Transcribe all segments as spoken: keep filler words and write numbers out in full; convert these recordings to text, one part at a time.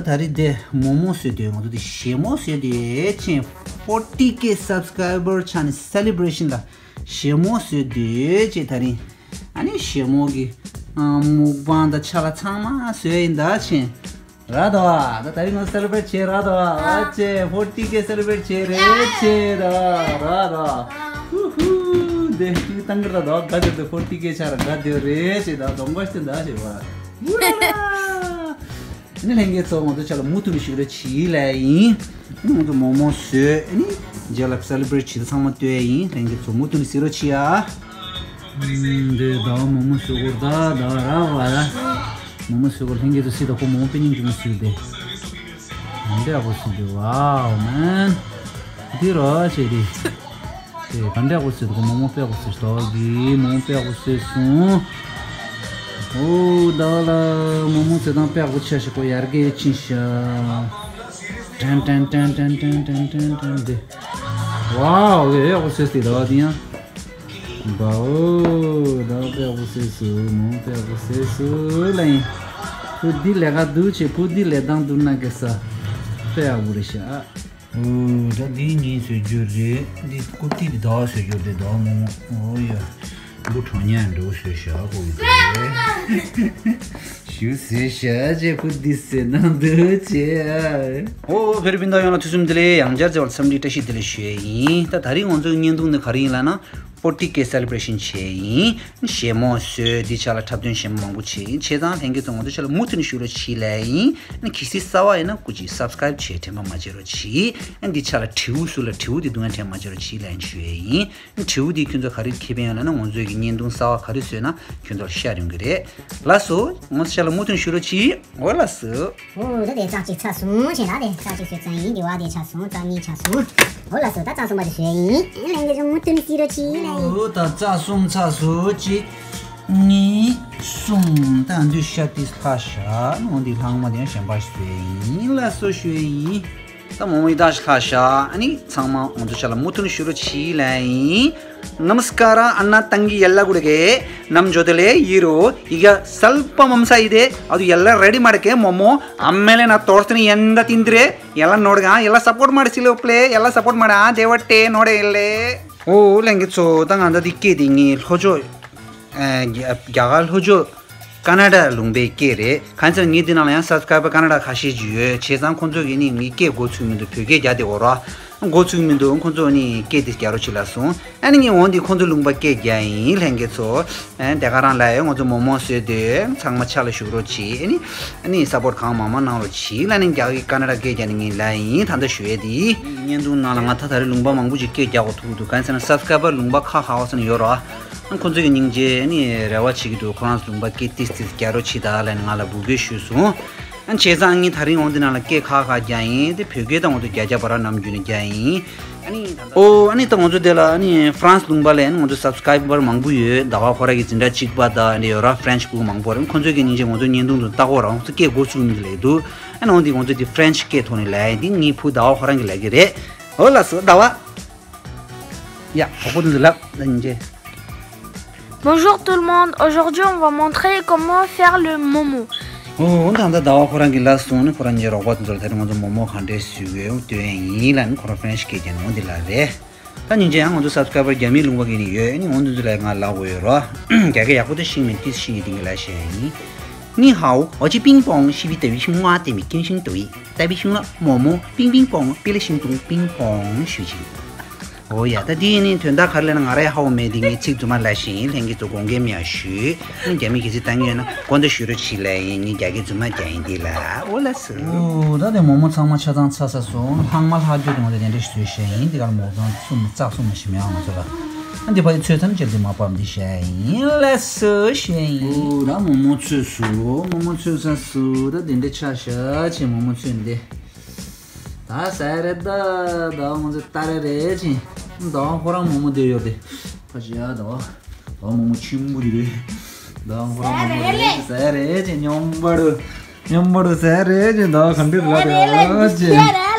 ད་རེས་དེ་མོག་མོག་བཟོས་དུས་ང་ཚོ་དེ་ཞེ་མོག་བཟོས་དུས་ཅན་forty K subscriber channel celebration ལ་ཞེ་མོག་བཟོས་དུས་ཅེ་ད་རིང་ཨ་ནི་ཞེ་མོག་གི་མུག་པང་དང་ཆ་ལ་ཚང་མ་བཟོས་ཡིན་ད་ཆེན། ར་དོ། ད་ད་རིང་ང་celebrate བྱེད་ར་དོ། ཨ་ཅེ་forty K celebrate བྱེད་རེད་ཅེ་ད་ར་དོ། ཧུ་ཧུ། དེ་ཏང་གི་ར་དོ་ག་དེ་forty K ཆ་ར་ག་དེ་རེད་ཅེ་ད་དོང་ག་ཤི་ད་ཅེ་བ། ཨ་ནི་ལྷན་རྒྱས་ཚོ་ང་ཚོ་ཆ་ལ་མུ་མཐུད་ནས་བཞུགས་རོགས་བྱེད་ལབ་ཡིན། ང་ཚོ་མོག་མོག་བཟོས་ཨ་ནི་རྗེས་ལ་celebrate བྱེད་ཚང་མ་ལྟོས་ཡིན། ལྷན་རྒྱས་ཚོ་མུ་མཐུད་ནས་གཟིགས་རོགས་བྱེད་ཨ། འདི་ཟླ་བ་མོག་མོག་བཟོས་སྐོར་ད་ད་ར་བ་ལ། མོག་མོག་བཟོས་སྐོར་ལྷན་རྒྱས་ཚོ་སྲིད་ད་ཁོ་མོག་མོག་དཔེ་སྙིང་རྗེ་མོ་བཟོས་ཏེ། འདི་ཨ་ཁོ་བཟོས་ཏེ་wow man། འདི་རོ་ཆེ་རེད། དེ་ག་འདྲ་གོ་སྲིད་དོ། མོག་མོག་དཔེ་གོ་སྲིད་དོ་གི་མོག་མོག་དཔེ་གོ་སྲིད་སོང་། ཨོ་ད་ལ་མོག་མོག་ཚེ་དང་དཔེ་གོ་ཆ་ཞིག་གོ་ཡར་གེ་ཆིན་ཤ། ཏན་ཏན་ཏན་ཏན་ཏན་ཏན་ཏན་ཏན་དེ། ཝའོ་ཡོད་ཡོད་གོ་སྲིད་སྲིད་དོ་དེ་ཡང་། བའོ་ད་དཔེ་གོ་སྲིད་སོང་། མོག་མོག་དཔེ་གོ་སྲིད་སོང་ལ་ཡིན། ཁུ་འདི་ལས་ཀ་འདུག་ཆེ་ཁུ་འདི་ལས་དང་འདུག་ན་གེ་ས། དཔེ་ཡག་པོ་རེད་ཤག་ཨོ་ད་འདི་གཉིས་བཟོ་རྒྱུ་རེད། འདི་ཀུར་ཏི་འདི་ཟླ་བ་བཟོ་རྒྱུ་རེད། ཟླ་བ་མོག་མོག་ཨོ་ཡ། འབུ་གྲོ་ཉ་འགྲོ་བཟོས་ཤག་ཁོ་གི་རེད། ཞུ་ཟེར་ཤག་ཅེ་ཁུ་འདི་ཟེར་ནང་འདུག་ཅེ། ཨོ་བེ་རི་པིན་ད་ཡོང་ལ་ཐུགས་སུམ་བདེ་ལེགས། ཡང་བསྐྱར་བརྩེ་བ་འཚམས་འདྲི་བཀྲ་ཤིས་བདེ་ལེགས་ཞུ་ཡས་ཡིན། ད་ད་རིང་ང་ཚོའི་བརྙན་ཐུང་འདི་ག་རེ་ཡིན་ལབ་ན། forty K celebration བྱས་ཡིན། ཞེ་མོག་བཟོས་འདི་ཆ་ལ་འཁྲབ་སྟོན་ཞེ་མོག་མང་པོ་བྱས་ཡིན། བྱས་ཙང་ལྷན་རྒྱས་ཚོ་ང་ཚོ་ཆ་ལ་མུ་མཐུད་ནས་བཞུགས་རོགས་བྱེད་ལབ་ཡིན། གལ་སྲིད་གསར་པ་ཡིན་ན་སྐུ་མཁྱེན་subscribe བྱེད་དྲན་པ་མ་བརྗེད་རོགས་བྱེད། འདི་ཆ་ལ་དྲིལ་བུ་ཟུར་ལ་དྲིལ་བུ་འདི་སྡུག་བསྔལ་དྲན་པ་མ་བརྗེད་རོགས་བྱེད་ལབ་ཡིན་ཞུ་ཡས་ཡིན། དྲིལ་བུ་འདི་ཁྱོད་ཚོ་ག་རེ་ཁེ་ཕན་ཡོད་ལབ་ན་ང་ཚོའི་གི་བརྙན་ཐུང་གསར་པ་ག་རེ་བཟོས་ན་ཁྱོད་ཚོར་ཤར་ཡོང་གི་རེད། ལགས་སོ། ང་ཚོ་ཆ་ལ་མུ་མཐུད་ནས་བཞུགས་རོགས་བྱེད། འོ་ལགས་སོ། ཨོ་ད་དེ་ཙག་གཅིག་ཚར་སོང་བྱས་ན་དེ་ཙག་གཅིག་བཟོས་ཚར་ཡིན། དེ་བ་དེ་ཆགས་སོང་། ཙག་གཉིས་ཆགས་སོང་། ཨོ་ལགས་སོ། ད་ཙག་གསུམ་པ་དེ་བཟོས་ཡིན། ལྷན་རྒྱས་ཚོ་མུ་མཐུད་ནས་གཟིགས་རོགས་གྱིས་ལབ་ཡིན། ཨོ་ད་ཙག་གསུམ་ཚར་སོང་། གཅིག་གཉིས་གསུམ། ད་འདི་ཤ་ཏིས་ལྷག་ཤག་ཨོ་འདི་ལྷག་མ་དེ་ཡང་གཞན་པ་བཟོས་ཡིན། ལགས་སོ་ཞུ་ཡིན། ད་མོག་མོག་ཡི་དྭགས་ཤིག་ལྷག་ཤག་ཨ་ནི་ཚང་མ་ང་ཚོ་ཆ་ལ་མུ་མཐུད་ནས་བཞུགས་རོགས་གྱིས་ལབ་ཡིན། नमस्कार अण्णा तंगी येल्लागुडगे नम जोतले ईरो इग स्वल्प मंसा इदे अदु येल्ला रेडी माडके मोमो अम्मेले ना तोर्सनी एंदा तिंद्रे येल्ला नोडगा येल्ला सपोर्ट माड सिलो प्ले येल्ला सपोर्ट माड देवटे नोडे येल्ले ओ लेंगे चो तंग अंदा दिक्के दिंगी होजो ཀ་ན་ཌ་ལུང་པའི་སྐད་རེད། གང་ཟེར་ངའི་འདི་ནང་ལ་ཡང་སབ་སི་ཀ་རའི་བར་ཀ་ན་ཌ་ཁ་ཤས་ཅིག་ཡོད། བྱས་ཙང་ཁོང་ཚོ་གིས་ནི་ངའི་སྐད་གོ་ཚུགས་མི་འདུག་བོད་སྐད་རྒྱག་བསྡད་ཡོད་རེད། གོ་ཚུགས་མི་འདུག་ཁོང་ཚོ་ནི་སྐད་དེ་རྒྱག་རོགས་བྱེད་ལབ་སོང་། ཨ་ནི་ངས་འོ་འདི་ཁོང་ཚོའི་ལུང་པ་སྐད་རྒྱག་ཡིན་ལྷན་རྒྱས་ཚོ། ཨ་དེ་ག་རང་ལ་ཡང་ང་ཚོ་མོག་མོག་བཟོས་དུས་ཚང་མ་ཆ་ལ་ཞུགས་རོགས་བྱེད། ཨ་ནི་ཨ་ནི་སབ་པོར་ཊི་གང་མང་མང་གནང་རོགས་བྱེད་ལབ་ནི་རྒྱ་གི་ཀ་ན་ཌ་སྐད་རྒྱག་ནི་ངས་ལབ་ཡིན། ད་ལྟ་ཞུ་ཡས་དེ་བརྙན་ཐུང་ནང་ལ་ང་ད་ད་རེས་ལུང་པ་མང་པོ་ཅིག་སྐད་རྒྱག་དགོས་ཐུག་འདུག་གང་ཟེར་ན་སབ་སི་ཀ་རའི་བར་ལུང་པ་ཁག་ཁག་པ་ཚོ་ནི་ཡོད་རེད། ཁོང་ཚོ་གི་སྙིང་རྗེ་ནི་རེ་བ་བྱེད་ཀྱི་འདུག་ཁོ་རང་ཚོ་ལུང་པ་སྐད་ཏིས་ཏིས་རྒྱག་རོགས་བྱེད་དང་ལབ་ནས་ང་ལ་འབོད་སྐུལ་ཞུས་སོང་། ཨ་བྱས་ཙང་ངས་ད་རིང་འོང་དེ་ནང་ལ་སྐད་ཁག་ཁག་རྒྱག་ཡིན། དེ་བོད་སྐད་དང་འོང་དུ་རྒྱ་རྒྱ་བར་ནམ་རྒྱུན་ནས་རྒྱག་ཡིན། ཨ་ནི་ད་ལྟ་ཨོ་ཨ་ནི་ད་ང་ཚོ་དེ་ལ་ཨ་ནི་ཧྥ་རན་སི་ལུང་པ་ལ་ཨ་ནི་ང་ཚོ་སབ་སི་ཀ་རའི་བར་མང་པོ་ཡོད། ཟླ་བ་ཁོ་ར་གི་འཛིན་གྲྭ་གཅིག་པ་དང་ཨ་ནི་ཡོད་ར་ཧྥ་རན་སི་ཕྲུ་གུ་མང་པོ་རེད། ཁོང་ཚོ་གི་སྙིང་རྗེ་ང་ཚོ་བརྙན་ཐུང་དུ་ལྟ་གོ་ར་ཁོང་ཚོ་སྐད་གོ་ཚུགས་མི་འདུག་ལབ་འདུག་ཨ་ནི་འོང་དེ་ང་ཚོ་དེ་ཧྥ་རན་སི་སྐད་ཐོག་ནས་ལབ་ཡིན། དེ་ངའི་བུ་ཟླ་བ་ཁོ་རང་གིས་ལབ་ཀྱི་རེད། ཨོ་ལགས་སོ་ཟླ་བ། ཡ་གོ་གོ་དུ་ལབ་ད་སྙིང་རྗེ། Bonjour tout le monde, aujourd'hui on va montrer comment faire le momo. ཨོ་ད་ལྟ་ཟླ་བ་ཁོ་རང་གིས་ལབ་སོང་ནི་ཁོ་རང་གཉིས་རོགས་པ་དེ་ཚོར་དེ་རིང་ང་ཚོ་མོག་མོག་ག་འདྲས་བཟོས་ཡོད་འོ་སྟོན་ཡིན་ལབ་ནི་ཁོ་རང་ཧྥ་རན་སི་སྐད་རྒྱག་ནི་འོ་འདི་ལ་རེད། ད་སྙིང་རྗེ་ཡང་ང་ཚོ་སབ་སི་ཀ་རའི་བར་རྒྱ་མིའི་ལུང་པ་གི་ནི་ཡོད་ནི་འོ་འདི་ཚོ་ལ་ང་ལབ་དགོས་ཡོད་རོ། རྒྱ་སྐད་ཡག་པོ་དེ་ཤེས་མིན་ཏིས་ཤེས་ཀྱི་དེ་གི་ལ་བཤད་ཡིན། 你好，我是乒乓，是彼得与青蛙的米金星队，代表星了，么么，乒乒乓，比了星中乒乓，许晴。 ཨོ་ཡ་ད་འདི་ནི་དོན་དག་ག་རེ་ལབ་ན་ང་རའི་ཧ་གོ་མེད། འདི་ངས་ཚིག་རྫུན་མ་ལབ་བཞིན་ལྷན་རྒྱས་ཚོ་དགོངས་འགལ་མེད་ཡ་ཞུས། ཨ་རྒྱ་མི་གལ་སྲིད་ལྟ་གི་ཡོད་ན་དགོངས་དག་ཞུ་རོགས་བྱེད་ལབ་ཡིན། ངས་རྒྱ་སྐད་རྫུན་མ་རྒྱག་ཡིན་འདི་ལ་ཨོ་ལགས་སོ། ཨོ་ད་དེ་མོག་མོག་ཚང་མ་ཆ་ཚང་ཚར་ཚར་སོང་། ལྷག་མ་ལྷག་རྒྱུ་དེ་ང་ཚོ་དེ་འདྲ་ཞིག་བཟོས་བཞག་ཡིན། འདི་གར་མོག་ཚང་གསུམ་ནས་རྩ་གསུམ་མ་ཞིམ་ཡང་ང་ཚོ་ལ་ཨ་འདི་ཕ་ཡི་ཚོས་ཐམས་ཅད་འདི་མ་པབ་འདི་བཞག་ཡིན་ལགས་སོ་ཞུ་ཡིན། ཨོ་ད་མོག་མོག་ཚོས་སོ་མོག་མོག་ཚོས་ཚར་སོ། ད་དེ་འདྲ་ཆ་བཞག་ཆེ་མོག་མོག་ཚོས་འདི། ད་ཟ་ཡ་རེད་ད། ད་ང་ཚོ་ལྟ་ར་རེད་ཅིང་། ད་ཁོ་རང་མོག་མོག་བསྡད་ཡོད་དེ། ཕ་ཞེ་ཡ་ད། ད་མོག་མོག་ཆེན་པོ་དེ་རེད། ད་ཁོ་རང་མོག་མོག་རེད་ཟ་ཡ་རེད་ཅིང་། སྙོམས་པ་རུ། སྙོམས་པ་རུ་ཟ་ཡ་རེད་ཅིང་། ད་ག་འདྲ་ར་རེད་ཅིང་།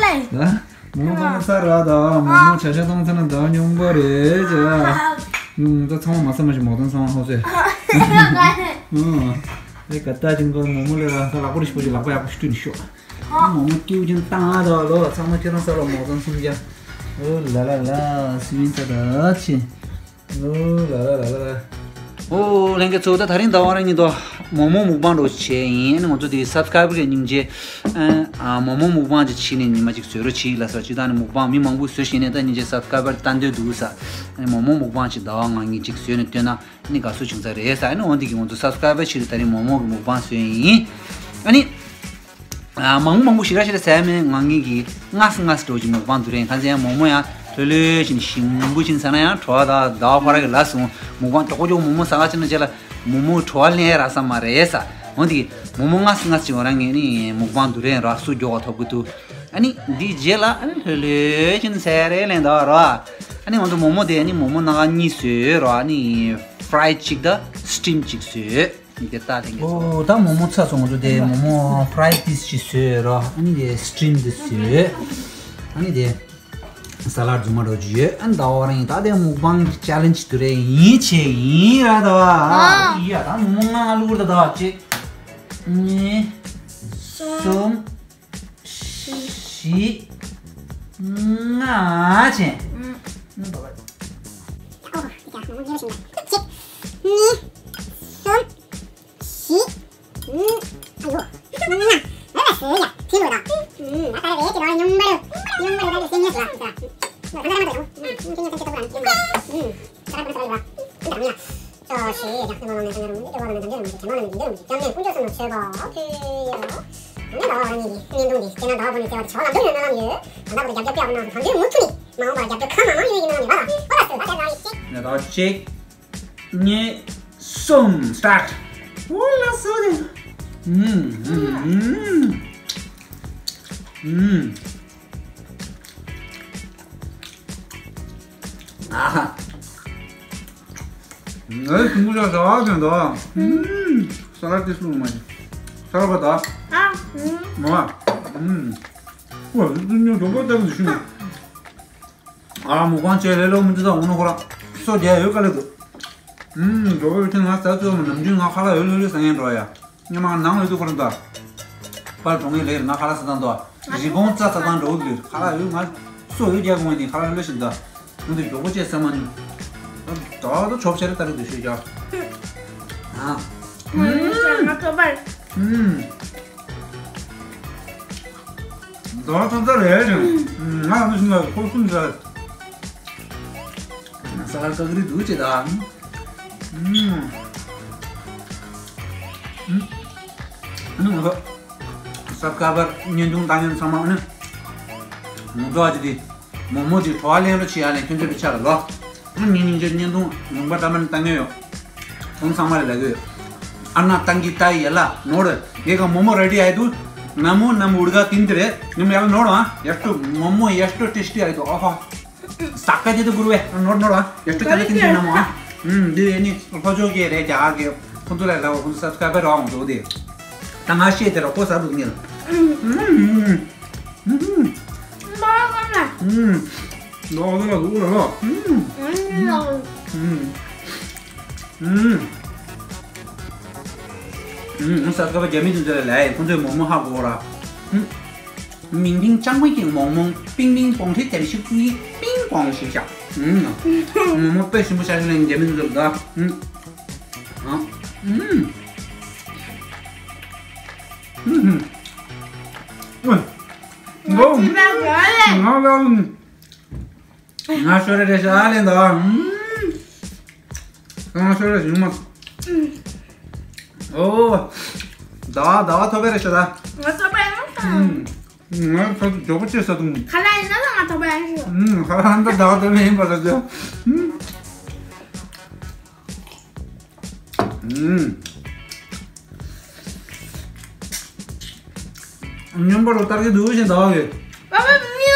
ད་མོག་མོག་ཚ་ར་ད། མོག་མོག་ཆ་ཆ་བཏང་ཚ་ན་ད་སྙོམས་པ་རེད་ཅིང་། ད་ཚང་མ་མ་ཟ་མ་ཞིག་མོག་དང་ཚང་མ་ཧོ་ཟེ། ཨེ་ག་ད་ཅིང་ད་མོག་མོག་ལས་ར་ད་ལག་པ་རི་ཤི་པོ་ཅིག་ལག་པ་ཡག་པོ་ཞིག་བཀྲུས་ནས་ཤོག་མོག་མོག་སྐྱིད་ཅིག་བཏང་ཨ་ད་ལོ། ཚང་མ་ཁྱོད་རང་ས་ལ་མོག་ཙམ་གསུམ་རྒྱ། ཨོ་ལ་ལ་ལ། སི་ཝིན་ས་ད་ཆེ། ཨོ་ལ་ལ་ལ་ལ་ལ། ཨོ་ལྷན་རྒྱས་ཚོ། ད་དེ་རིང་ཟླ་བ་རང་ཉིད་དུ་མོག་མོག་མུག་པང་འདྲ་བྱས་ཡིན། ཨ་ནི་ང་ཚོ་དེ་སབ་སི་ཀ་རའེ་བར་གི་སྙིང་རྗེ། ཨ་མོག་མོག་མུག་པང་ཅིག་བྱས་ནས་ཉི་མ་གཅིག་བཟོས་རོགས་བྱེད་ལབ་སོང་། སྤྱིར་བཏང་ནི་མུག་པང་མི་མང་པོས་བཟོས་ཤེས་ནས། ད་སྙིང་རྗེ་སབ་སི་ཀ་རའེ་བར་ལྟ་འདོད་འདུག་ས། ཨ་ནི་མོག་མོག་མུག་པང་ཅིག་ཟླ་བ་ང་གཉིས་གཅིག་བཟོས་ནས་སྟོན་ན་ཨ་ནི་དགའ་བསུ་བྱུང་ས་རེད་ས། ཨ་ནི་འོན་ཏེ་གི་ང་ཚོ་སབ་སི་ཀ་རའེ་བར་ཆེད་དུ་ད་རིང་མོག་མོག་གི་མུག་པང་བཟོས་ཡིན། ཨ་ནི། ཨ་མང་པོ་མང་པོ་ཞེ་དྲག་ཞེ་དྲག་ཟ་ཡ་མེད། ང་གཉིས་ཀྱིས་ལྔ་ཙམ་ལྔ་ཙམ་འདྲ་བོ་ཅིག་མུག་པང་བསྡུར་ཡིན། གང་ཟེར་ཡང་མོག་མོག་ཡང་ལྷོད་ལྷོད་བྱས་ནས་ཞིམ་པོ་བྱས་ནས་ཟ་ན་ཡང་བྲོ་བ་དང་ཟླ་བ་ཕར་གི་ལ་སོང་། མུག་པང་ཏོག་ཅོག་མོག་མོག་ཟ་ག་ཕྱིན་ན་རྗེས་ལ་མོག་མོག་བྲོ་བ་ལེན་ཡ་རག་ས་མ་རེད་ས། འོན་ཏེ་མོག་མོག་ལྔ་ཙམ་ལྔ་ཙམ་ཅིག་འོ་རང་ངས་ནི་མུག་པང་བསྡུར་ཡིན། རག་སུ་མགྱོགས་པ་ཐོབ་གི་འདུག་ཨ་ནི་འདིའི་རྗེས་ལ་ཨ་ནི་ལྷོད་ལྷོད་བྱས་ནས་ཟ་ཡ་རེད། ལན་ད་རོ། ཨ་ནི་ང་ཚོ་མོག་མོག་དེ་ཨ་ནི་མོག་མོག་སྣ་ཁ་གཉིས་བཟོས་རོ། ཨ་ནི་ཕ་རའི་ཌི་གཅིག་དང་སི་ཊིམ་གཅིག་བཟོས། འདི་ལྟ་ལྷན་རྒྱས་ཚོ། ཨོ་ད་མོག་མོག་ཚར་སོང་། ང་ཚོ་དེ་མོག་མོག་ཕ་རའི་པིས་ཅིག་བཟོས་རོ། ཨ་ནི་དེ་སི་ཊིམ་དེ་བཟོས། ཨ་ནི་དེ་ས་ལཱཌ་རྫུན་མ་འདྲ་བོ་ཅིག་ཡོད། ཨ་ནི་ཟླ་བ་རང་ཡིན། ད་དེ་མུག་པང་ཅེ་ལེན་ཇི་དུ་རེ་ཡིན་བྱས་ཡིན་ར་ད་བ། ཨ་ཡ་ད་མོག་མོག་ལྔ་ལྔ་བླུགས་ར་ད་བ། གཅིག་གཉིས་གསུམ་བཞི་ལྔ་བྱས། ཨ་ནི་ད་བ། གཅིག་གཉིས་གསུམ་བཞི། ཨ་ཡོ། ང་ལ་ཟེར་ཡ། ཐིམ་རོ་ད། ང་ད་རེ་ཅི་རོ་ཉུང་མ་རུ། ཉུང་མ་རུ་ད་ལེ་སེ་ཉེ་སོ་ད། ང་ད་རེ་མ་ད་རུ། ཁྱེད་ཉེ་ཁྱེད་ཅི་ཏོ་ར་ཉུང་མ་རུ། ད་རེ་མ་ད་རུ། ད་རེ་ཉ། ཅོ་ཤེ་ཡ་ཁྱེད་མ་ལོ་ནས་ད་རུ། ཨེ་བ་ལ་ནས་ད་རུ། ཁྱེད་མ་ལོ་ནས་ད་རུ། ཁྱེད་ནས་ཀུན་སྤྱོད་སོ་ནོ་ཆེ་བ། ཨོ་ཁེ་ཡ། ང་ད་རུ་ནི་ནི་འདུག་ནི་ཁྱེད་ན་ད་རུ་ནི་ཅི་བ་ཆ་ལ་འདུག་ཡོད་ན་ལམ་ཡོད། ད་རུ་རྒྱབ་རྒྱབ་ཀྱ་བ་ན་ད་རུ་མུ་ཁུ་ནི། མ་འོངས་པ་རྒྱབ་རྒྱབ་ཁ་མ་མ་ཡོད་ཡིན་ན་ཡོད་ད། ཨོ་ད་སུ་ད་ད་ད་ཅིག་ནས་ད་ཅིག་གཉིས། གསུམ། སི་ཊཱཊ། ཨོ་ལགས་སོ། ཨུམ་ཨུམ་ཨུམ། ཨ་ཧ། ངའི་ཁྱུང་པོ་ཤ་ཟ་བ་ཟེར་འདུག་ཨུམ། ས་ལ་ཏི་སུ་མ་ཡིན། ས་ལ་བ་ད། ཨ་ཨུམ། མ། ཨུམ། ཨོ་ལགས་སོ། ཉོ་གྲོགས་པོ་ལྟ་བུ་ཞུ། ཨ་མུག་པང་བྱས་ལེ་ལོ་མི་འདུག་ད་འོ་ན་ཁོ་རང་སོ་རྒྱག་ཡོད་དཀའ་ལས་འདུག་ཨུམ། གྲོགས་པོ་ཁྱེད་ང་ཟ་ཚོད་མ་ནམ་རྒྱུན་ང་ཁ་ལག་ཡོད་ལོས་ལོས་ཟ་ངེས་འགྲོ་ཡ། ཉི་མ་ནང་ལོས་འདུག་ཁོ་རང་ད། པར་གྲོང་ངེས་ལེ་ང་ཁ་ལག་ཟ་སྟངས་ད། རི་བོང་རྩྭ་ཟ་སྟངས་འགྲོ་གི་ལོས་ཁ་ལག་ཡོད། ང་སོ་ཡོད་རྒྱག་དགོས་ནི་ཁ་ལག་ལོས་ཤིག་ད། ང་ཚོ་མགྱོགས་པོ་བྱས་ཟ་མ་ནུས། ད་ད་ཆོབ་ཆེ་རེ་ལྟ་རེ་འདུག་ཤོད་རྒྱག་ཨ། ང་ཚོ་པར། ཨུམ། ཟླ་བ་ཚོ་ཚ་རེད་ཅང་། ང་ལ་ནུ་ཤིང་ལ་ཁོ་གསུམ་ཟ། ས་ལ་ཀ་ཀི་རི་འདུག་ཅེ་ད། ཨུམ། ཨུམ། ཨ་ནི་ང་ཚོ་སབ་སི་ཀ་རའེ་བར་བརྙན་ཐུང་ལྟ་མཁན་ཚང་མ་ཨ་ནི། ང་ཚོ་ཨ་ཅེ་དེ། མོག་མོག་ཅིག་བྲོ་བ་ལེན་རོགས་བྱེད་ཡ་ལན་ཁྱོད་ཚོའི་ཕི་ཆ་ལ་ལོ། ཨ་ནི་ཉིན་ཉིན་གྱི་བརྙན་ཐུང་ལུང་པ་འདྲ་མིན་ལྟ་མཁན་ཡོད། ཁོང་ཚང་མ་ལ་ལབ་ཀྱི་ཡོད། ཨ་ན་ཏང་གི་ཏ་ཡ་ལ་ནོར། ངེ་ག་མོག་མོག་རེ་ཌི་ཨའི་དུ། ན་མོ་ན་མོ་ཨུར་ག་ཏིན་ཏི་རེ། ངེ་མ་ཡ་ལ་ནོར་ཨ། ཡ་སྟོ་མོག་མོག་ཡ་སྟོ་ཏེ་སི་ཏི་ཨའི་དུ་ཨ་ཧ། ས་ཀ་ཏི་དུ་གུར་བེ་ནོར་ནོར་ཨ། ཡ་སྟོ་ཏ་ལ་ཏིན་ཏི་ན་མོ་ཨ། ཨུམ། འདི་ཨེ་ནི་ལྷོ་ཕྱོགས་ཀྱི་རེད་རྒྱ་གར་གྱི། ཁོང་ཚོ་ལ་ལ་ཁོང་ཚོ་སབ་སི་ཀ་རའེ་བར་རོགས་འདུག་དེ། ད་ང་ཤེས་དེ་རོགས་པོ་ཟ་འདུག་ངེ་ལ། ཨུམ། ཨུམ། ཨུམ། ཨུམ། ཨུམ། ཨུམ། ཨུམ། ཨུམ། ཨུམ། ཨུམ། ཨུམ། ས་སྐ་པ་རྒྱ་མི་དེ་ཚོ་ལ་ལས་ཁོང་ཚོས་མོག་མོག་ཧ་གོ་ར། ཨུམ། མིང་མིང་ཅང་མི་ཀྱི་མོག་མོག་པིང་པིང་པོང་ཁྲི་ལྟེམ་ཤིག་ཀུའི་པིང་པོང་ཞིག་ཤག་ཨུམ། མོག་མོག་དཔེ་ཞིམ་པོ་ཤ་ཤ་ལ་རྒྱ་མི་དེ་ཚོ་ལ་ད། ཨུམ། ཨ། ཨུམ། ཨུམ། ཨུམ། ང་ལ། ང་ཤོར་རེ་ཤ་ལེན་ད། ང་ཤོར་རེ་ཞིག་མ། ཨོ། ཟླ་བ་ཟླ་བ་ཐོབ་པའི་རེ་ཤ་ད། ང་ཐོབ་པའི་རེ་ཤ། ང་ཚོ་མགྱོགས་པོ་ཅེས་ཟ་འདུག་ཁ་ལག་ཡིན་ན་ང་ཐོབ་པའི་རེ་ཤ། ཁ་ལག་འདི་ཟླ་བ་ཐོབ་པའི་ཡིན་པ་རེད་ཟེར། སྙན་པོ་རུ་ལྟར་གྱི་འདུག་ཞེས་ཟླ་བ་གིས། པ་པ་མི་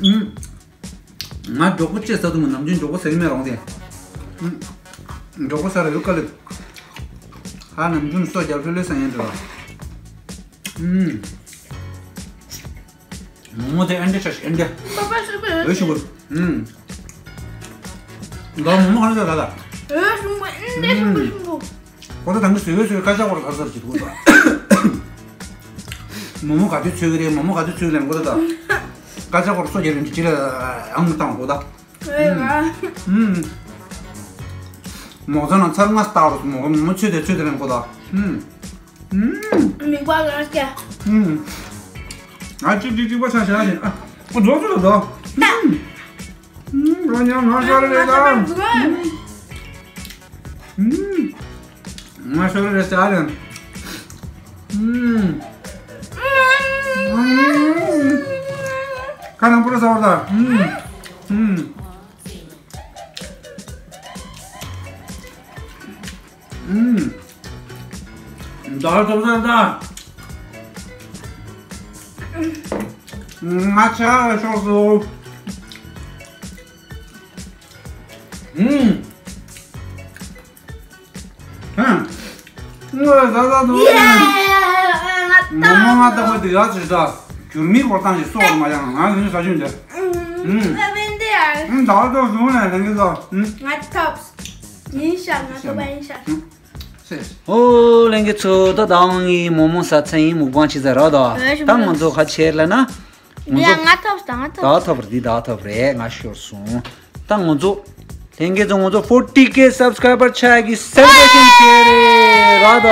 ལ། ང་མགྱོགས་པོ་ཅེས་ཟ་འདུག་ནམ་རྒྱུན་མགྱོགས་པོ་ཟ་གི་མེད་རུང་སྟེ། མགྱོགས་པོ་ཟ་ར་ཡོད་དཀའ་ལས། ཧ་ནམ་རྒྱུན་སོ་རྒྱབ་ལྷོད་ལྷོད་ཟ་ཡན་འདྲ། མོག་མོག་དེ་ཨེ་འདྲ་ཆ་ཞིག་ཨེ་འདྲ། པ་པ་ཞུ་པ་ཡོད། འོས་ཞུ་དགོས། ང་མོག་མོག་ག་ལ་ཟ་ད་ད། འོས་ཞུ་པ་ཨེ་འདྲ་ཞུ་པ་ཞུ་པ། ཁོ་ཚོ་དང་པོ་བཟོས་བཟོས་ཁ་ཤགས་པོ་ལ་ཟ་ཟ་བྱེད་དགོས་ད། མོག་མོག་ག་དུས་ཚོད་ཀྱི་རེད། མོག་མོག་ག་དུས་ཚོད་ལེན་དགོས་ད། ད་སྐད་ཆ་སྐོར་སོ་རྒྱབ་རིན་ཅི་ལ་ཨང་བཏང་དགོས་ད། ཨུམ། མོག་ཚང་ན་ཚར་ལྔ་ལྟ་བར་མོག་མོག་ཚོད་དེ་ཚོད་དེ་ལེན་དགོས་ད། ཨུམ། མི་པ་ལ་སྐྱ། ཨུམ། ཨ་ཅིག་ཅིག་ཅིག་པ་ཆ་ཤ་ནི་ཨ། ཨོ་རྫོགས་ཚོད་ད། ཨུམ། ཨུམ། རོ་ཉང་ང་ཤོར་རེད་ད། ཨུམ། ང་ཤོར་རེད་ཟ་རེད། ཨུམ། ཁ་ནང་པུ་ར་ཟ་བར་ད། ཨུམ། ཨུམ། ཨུམ། ད་ཐོབ་ས་ད། ང་ཆ་ཤོར་སོང་། ཨུམ། ཧ། ང་ཟ་ཟ་འདུག་ཡ། ང་ད་མོག་མོག་ང་ལྟ་བུ་དེ་ཡག་ཅིག་ད། གུར་མིག་སྐོར་བཏང་ཞིག་སོགས་མ་ཡང་ང་ཡིན་ཟ་ཞུ་འདི། ཨུམ། ཨུམ། ད་བར་དུ་བཟུང་ནས་ལེན་གི་ཟ། ཨུམ། ང་ཐོབ། ཡིན་ཤག་ང་ཐོབ་པ་ཡིན་ཤག་ཨུམ། ཨོ་ལྷན་རྒྱས་ཚོ། ད་ད་ང་གི་མོག་མོག་ཟ་ཚར་ཡིན། མུག་པང་བྱེད་ས་ར་ད། ད་ང་ཚོ་ཁ་ཆེར་ལ་ན། འདི་ང་ཐོབ་ད་ང་ཐོབ། ད་ཐོབ་རེད། འདི་ད་ཐོབ་རེད། ང་ཤོར་སོང་། ད་ང་ཚོ་ལྷན་རྒྱས་ཚོ་ང་ཚོ་ཕོར་ཊི་ཀེ་སབ་སི་ཀ་རའི་བར་ཆགས་ཀྱི་སེ་ལེ་བྷ་རེ་ཤན་བྱས་རེད་ར་ད།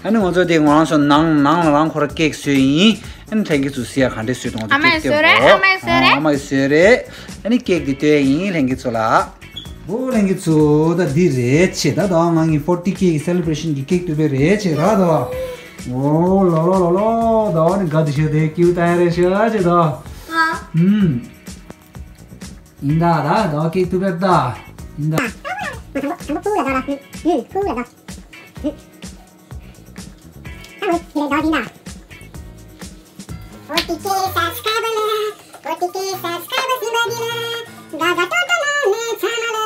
ཨ་ནི་ང་ཚོ་དེ་ང་རང་ཚོ་ནང་ནང་ལ་རང་ཁོ་ར་ཀེག་བཟོས་ཡིན། ཨ་ནི་ལྷན་རྒྱས་ཚོ་སི་ཡ་ག་འདྲས་བཟོས་འདུག་ང་ཚོ་ཨ་མ་ཡིས་ཀེག་བཟོས་རེད། ཨ་མ་ཡིས་བཟོས་རེད། ཨ་མ་ཡིས་བཟོས་རེད། ཨ་ནི་ཀེག་དེ་སྟོན་ཡིན་ལྷན་རྒྱས་ཚོ་ལ། ཨོ་ལྷན་རྒྱས་ཚོ། ད་འདི་རེད་ཆེ་ད། ད་ང་གི་ཕོར་ཊི་ཀེ་གི་སེ་ལེ་བྷ་རེ་ཤན་གི་ཀེག་ཐུག་པ་རེད་ཆེ་ར་ད། ཨོ་ལོ་ལོ་ལོ་ལོ། ད་ནི་དགའ་དུ་ཤོར་དེ་ཀིའུ་ཏ་རེད་ཤོར་ཆེ་ད། ཨུམ། ཡིན་ད་ད་ད་ཀེག་ཐུག་པ་ད། ཡིན་ད། ཨ་ནི་དེ་ལས་ད་འདི་ན། ཕོར་ཊི་ཀེ་སབ་སི་ཀ་རའི་བར་ལ། ཕོར་ཊི་ཀེ་སབ་སི་ཀ་རའི་བར་ཡིན་པ་འདི་ལ། དགའ་དགའ་སྤྲོ་སྤྲོ་ལ་མེད་ཚང་མ་ལ།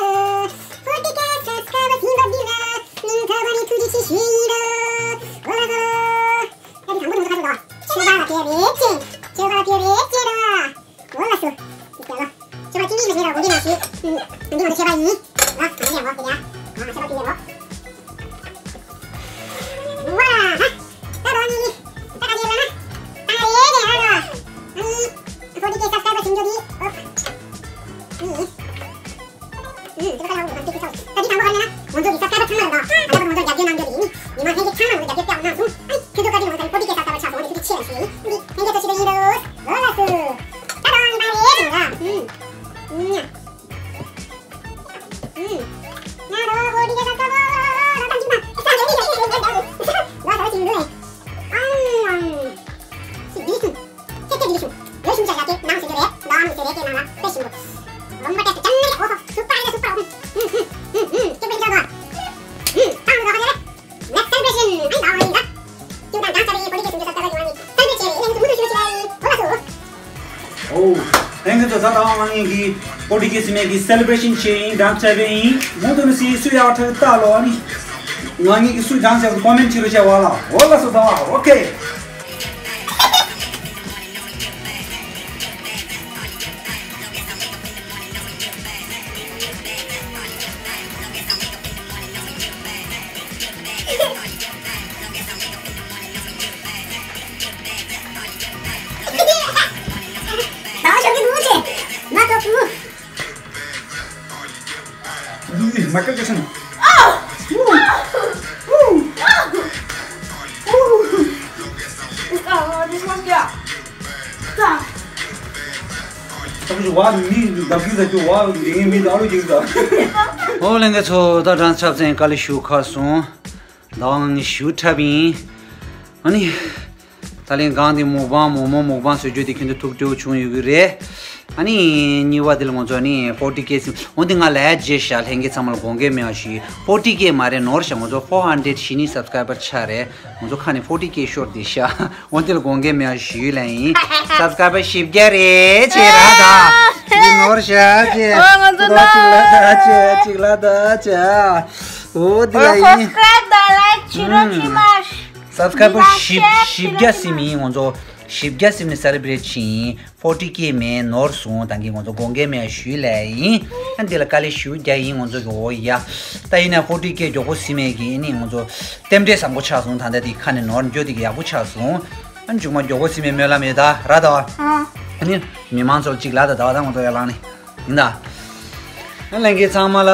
ཕོར་ཊི་ཀེ་སབ་སི་ཀ་རའི་བར་ཡིན་པ་འདི་ལ། སྙིང་ཐག་པ་ནས་ཐུགས་རྗེ་ཆེ་ཞུ་ཡིན་ད། ཨོ་ལགས་སོ། ད་འདི་དང་པོ་དང་པོ་ཁ་ཤོག་ད། ཁྱོད་པ་ལ་ཕེབས་རེད་ཅེས། ཁྱོད་པ་ལ་ཕེབས་རེད་ཅེས་ད། ཨོ་ལགས་སོ། འདི་ལ། ཁྱོད་པ་ཅི་ཡིན་མིན་ལ་དགོངས་འགལ་མ་བྱེད། ཨུམ། འདི་ང་ཚོ་ཁྱོད་པ་ཡིན། ལ། ང་ཚོ་ཁྱོད་པ་ཡིན་ལ། ང་ཚོ་ཁྱོད་པ་ཡིན་ལ། ཝ། ཧ། ད་རོ་ནི། ད་ག་ནི་ལ་ན། ད་རེད་རེད་ཧ་ལ། ཨ་ནི། ཕོར་ཊི་ཀེ་སབ་སི་ཀ་རའི་བར་བྱིན་རྒྱུ་དེ། ཨོ། ཨུམ། ཨུམ། དེ་ཚོ་ཁ་ལ་འོང་གི་ད་དེ་ཚོ། ད་འདི་དང་པོ་ག་རེ་ན། ང་ཚོ་གི་སབ་སི་ཀ་རའི་བར་ཚང་མ་རེད་ད། ད་ལྟ་བར་དུ་ང་ཚོ་རྒྱབ་སྐྱོར་གནང་རྒྱུ་དེ་ཡིན། ཉི་མ་ལྷན་རྒྱས་ཚང་མ་ང་ཚོ་རྒྱབ་སྐྱོར་སྤྲད་གནང་སོང་། ཨ་ནི་ཁྱེད་ཚོ་བཀའ་དྲིན་ལ་ད་ཕོར་ཊི་ཀེ་སབ་སི་ཀ་རའི་བར་ཆགས་སོང་། ང་ཚོ་ཐུགས་རྗེ་ཆེ་ཞུ་ཡིན། ཨོ་ལགས་སོ། ད་རང་ཡིན་པ་རེད་ཅེས་ན། ཨུམ། ཨུམ། ཨོ། ལྷན་རྒྱས་ཚོ། ད་ལྟ་ང་གཉིས་ཀྱིས་ཕོར་ཊི་ཀེ་སི་མེ་གི་སེ་ལེ་བྷ་རེ་ཤན་བྱས་ཡིན། ཌན་སི་བྱས་པ་ཡིན། མུ་མཐུད་ནས་སུས་སུས་ཡག་ཐག་ལྟ་ལོ། ཨ་ནི་ང་གཉིས་ཀྱིས་སུས་ཌན་སི་བྱས་པ་ཀོ་མེན་ཊི་བྱེད་རོགས་བྱས་པ་ལ། ཨོ་ལགས་སོ། ད་ཨོ་ཁེ། This is Michael Jackson. ཨོ་ལྷན་རྒྱས་ཚོ། ད་ཌན་སི་ཆགས་ཚར་ཡིན། དཀའ་ལས་ཞེ་པོ་ཁག་སོང་། ད་ང་ཞེ་པོ་འཁྲབ་ཡིན། ཨ་ནི། ད་ལན་གང་དེ་མུག་པང་མོག་མོག་མུག་པང་བཟོ་རྒྱུ་དེ་ཁྱོད་ཚོ་ཐུགས་སྤྲོ་བྱུང་ཡོད་ཀྱི་རེད། ཨ་ནི་གཉིས་པ་དེ་ལ་ང་ཚོ་ནི་ཕོར་ཊི་ཀེ་སི། འོ་དེ་ང་ལབ་རྗེས་ཤག་ལྷན་རྒྱས་ཚང་མ་ལ་དགོངས་འགལ་མེད་པ་ཞུ། ཕོར་ཊི་ཀེ་མ་རེད། ནོར་ཤག་ང་ཚོ་ཕོར་ཧན་ཌེ་རེཌ་ཞི་ནི་སབ་སི་ཀ་རའི་བར་ཆགས་རེད། ང་ཚོ་ཁ་ནས་ཕོར་ཊི་ཀེ་ཤོར་བསྡད་ཤག་འོ་དེ་ལ་དགོངས་འགལ་མེད་པ་ཞུ་ལབ་ཡིན། སབ་སི་ཀ་རའི་བར་བཞི་བརྒྱ་རེད་ཅེས་ར་ད། འདི་ནོར་ཤག་ཅེས། ཨོ་ང་ཚོ་ད་གཅིག་ལ་ད་ཅེས་གཅིག་ལ་ད་ཅེས། འོ་དེ་ལ་ཡིན། སབ་སི་ཀ་རའེབ་དང་ལའེཀ་བྱེད་རོགས་བྱེད་མ། སབ་སི་ཀ་རའེབ་བར་བཞི་བཞི་བརྒྱ་ཟིན་ཡིན། ང་ཚོ་བཞི་བརྒྱ་ཟིན་ནས་སེ་ལེ་བྷི་རེཊ་བྱེད་ཡིན། ཕོར་ཊི་ཀེ་མེད། ནོར་སོང་། ད་གིན་ང་ཚོ་དགོངས་འགལ་མེད་ཞུས་ལབ་ཡིན། ཨ་འདི་ལ་དཀའ་ལས་ཞེ་པོ་རྒྱག་ཡིན་ང་ཚོ་གི། འོ་ཡ། ད་ཡིན་ན་ཕོར་ཊི་ཀེ་མགྱོགས་པོ་ཟིན་མེད་གི། ཨ་ནི་ང་ཚོ་རྟེན་འབྲེལ་བཟང་པོ་ཆགས་སོང་། ད་ལྟ་དེ་ཁ་ནས་ནོར་འགྱོ་དེ་གི་ཡག་པོ་ཆགས་སོང་། ཨ་མཇུག་མ་མགྱོགས་པོ་ཟིན་མེད་སྨོན་ལམ་ཡོད་ད་ར་ད། ཨ་ནི་མི་མང་ཚོར་གཅིག་ལ་ད་ད་བ་ད་ང་ཚོ་ཡར་ལངས་ནས་ཡིན་ད། ཨ་ལྷན་རྒྱས་ཚང་མ་ལ།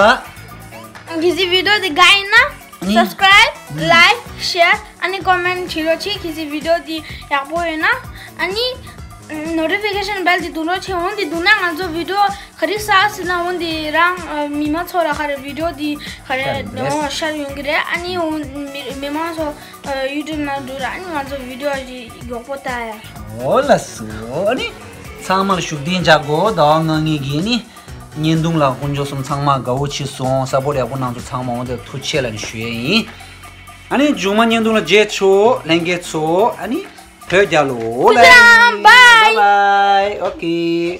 གལ་སྲིད་བི་ཌི་ཡོ་འདི་དགའ་ཡིན་ན་ཨ་ནི་subscribe, like, share, ཨ་ནི་comment བྱེད་རོགས་བྱེད། གལ་སྲིད་བི་ཌི་ཡོ་འདི་ཡག་པོ་ཡོད་ན་ཨ་ནི་notification bell འདི་འདུག་རོགས་བྱེད། འོང་འདི་འདུག་ན་ང་ཚོ་བི་ཌི་ཡོ་ག་རེ་བསགས་ཟིན་ན་འོང་འདི་རང་མི་མང་ཚོ་ལ་ག་རེ་བི་ཌི་ཡོ་འདི་ག་རེ་ཤར་ཡོང་གི་རེད། ཤར་ཡོང་གི་རེད། ཨ་ནི་འོང་མི་མི་མང་ཚོ་ཡུ་ཊུབ་ནང་འགྲོ་ར་ཨ་ནི་ང་ཚོ་བི་ཌི་ཡོ་ཞིག་མགྱོགས་པོ་ལྟ་ཡ། འོ་ལགས་སོ། ཨ་ནི་ཚང་མར་བཞུགས་གདན་འཇགས་དགོས། ཟླ་བ་ལྔ་ངེད་ཀྱི་ནི་བརྙན་ཐུང་ལ་དཀོན་མཆོག་གསུམ་ཚང་མ་དགའ་བོ་བྱས་སོང་། སཔོར་ཡག་པོ་གནང་ཚོ་ཚང་མ་འོ་དེ་ཐུགས་རྗེ་ཆེ་ལབ་ནས་ཞུ་ཡས་ཡིན། ཨ་ནི་མཇུག་མ་བརྙན་ཐུང་ལ་མཇལ་ཆོག་ལྷན་རྒྱས་ཚོ། ཨ་ནི་བོད་རྒྱལ་ལོ། ཐུགས་རྗེ་ཆེ། Bye bye. Bye bye. Okay.